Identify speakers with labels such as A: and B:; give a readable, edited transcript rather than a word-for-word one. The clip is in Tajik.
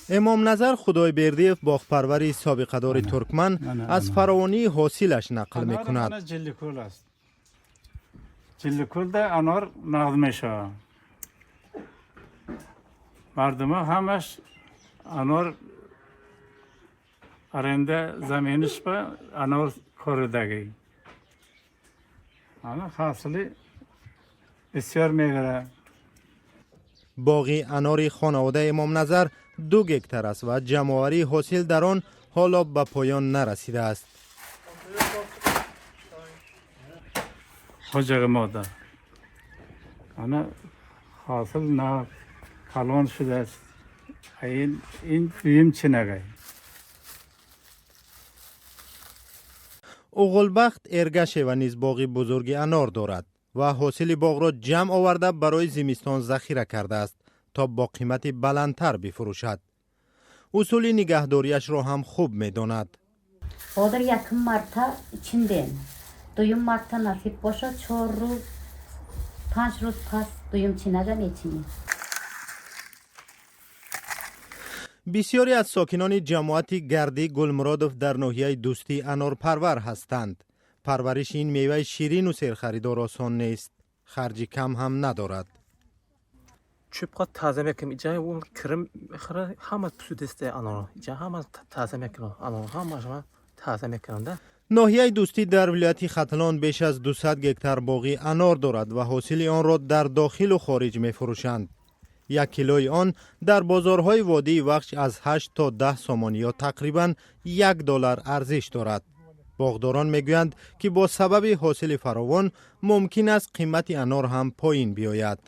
A: Эмомназар Худойбердиев, боғпарвари собиқадори туркман, аз фаровонии ҳосилаш нақл мекунад.
B: Ҷилликӯл аст. Ҷилликӯлда анор нағд мешавад. Мардумо ҳамаш анор аренда заминиш ба анор коридагӣ. Ана ҳосили бисёр мегирад.
A: Боғи анори хонаводаи Эмомназар 2 гектар аст ва ҷамъоварии ҳосил дар он ҳоло ба поён нарасидааст.
B: Хоҷаги мода ана ҳосил на калон шудааст. Ин дуюм чинагай.
A: Уғулбахт Эргашева низ боғи бузурги анор дорад ва ҳосили боғро ҷамъ оварда, барои зимистон захира кардааст, то бо қимати баландтар бифурӯшад. Усули нигаҳдориашро ҳам хуб медонад.
C: Ҳозир якум марта чиндем, дуюм марта насиб бошад, 4 рӯз, 5 рӯз пас дуюм чинага мечинем.
A: Бисёре аз сокинони ҷамоати Гарди Гулмуродов дар ноҳияи Дӯстӣ анорпарвар ҳастанд. Парвариши ин меваи ширину серхаридор осон нест, харҷи кам ҳам надорад.
D: Чӯбқа таза мекунем. Иҷа он кирим мехӯра, ҳама пусудесте анор. Иҷа ҳама таза мекунам анор, ҳамааш таза мекунам да.
A: Ноҳияи Дӯстӣ дар вилояти Хатлон беш аз 200 гектар боғи анор дорад ва ҳосили онро дар дохилу хориҷ мефурӯшанд. 1 килои он дар бозорҳои водии Вахш аз 8 то 10 сомонӣ ё тақрибан 1 доллар арзиш дорад. Боғдорон мегӯянд, ки бо сабаби ҳосили фаровон мумкин аст қимати анор ҳам поин биёяд.